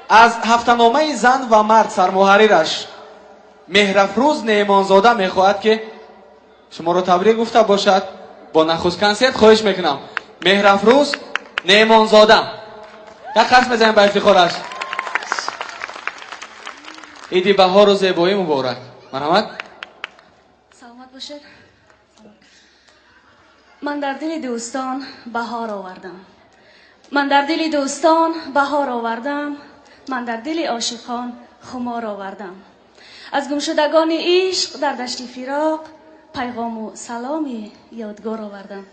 Аз ҳафтаномаи «Зан ва мард» сармуҳаррираш Меҳрафрӯз Неъмонзода мехоҳад, ки шуморо табрик гуфта бошад бо нахуст консерт. Хоҳиш мекунам, Меҳрафрӯз Неъмонзода, як қарс мезанем ба ифтихораш. Иди баҳору зебоӣ муборак, марҳамат. Саломат бошед. Ман дар дили дӯстон баҳор овардам, ман дар дили дӯстон баҳор овардам, ман дар дили ошиқон хумор овардам. Аз гумшудагони ишқ дар дашти фироқ пайғому саломи ёдгор овардам.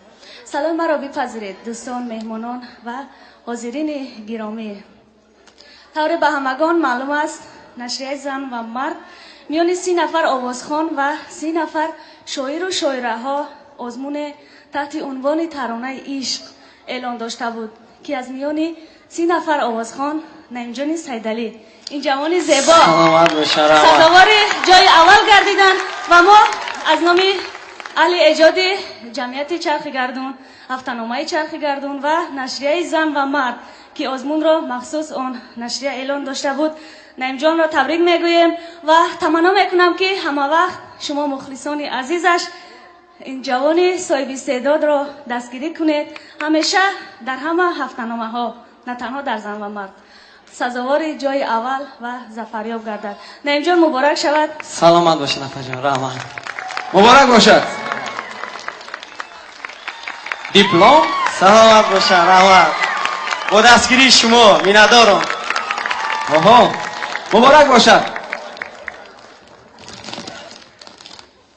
Саломи маро бипазиред, дӯстон, меҳмонон ва ҳозирини гиромӣ. Тавре ба ҳамагон маълум аст, нашрияи «Зан ва мард» миёни 30 нафар овозхон ва 30 нафар шоиру шоираҳо озмуне таҳти унвони «Таронаи ишқ» эълон дошта буд, ки аз миёни 30 нафар овозхон Наимҷони Сайдалӣ, ин ҷавони зебо, Саломат бошед, раҳмат. сазовори ҷои аввал гардиданд ва мо аз номи аҳли эҷоди ҷамъияти Чархи Гардун, ҳафтаномаи Чархи Гардун ва нашрияи «Зан ва мард», ки озмунро махсус он нашрия эълон дошта буд, Наимҷонро табрик мегӯем ва таманно мекунам, ки ҳамавақт шумо, мухлисони азизаш, ин ҷавони соҳиби истеъдодро дастгирӣ кунед. Ҳамеша дар ҳама ҳафтаномаҳо, на танҳо дар «Зан ва мард», сазовори ҷои аввал ва зафарёб гардад. Наимҷон, муборак шавад. Саломат бошед, апаҷон, раҳмат. Муборак бошад, диплом. Саломат бошад, раҳмат. Бо дастгирии шумо миннатдорам. Оҳо, муборак бошад,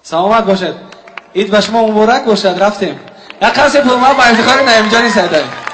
саломат бошед, ид ба шумо муборак бошад. Рафтем, як қарси пурмаҳаббат ба ифтихори Наимҷони Сайдалӣ.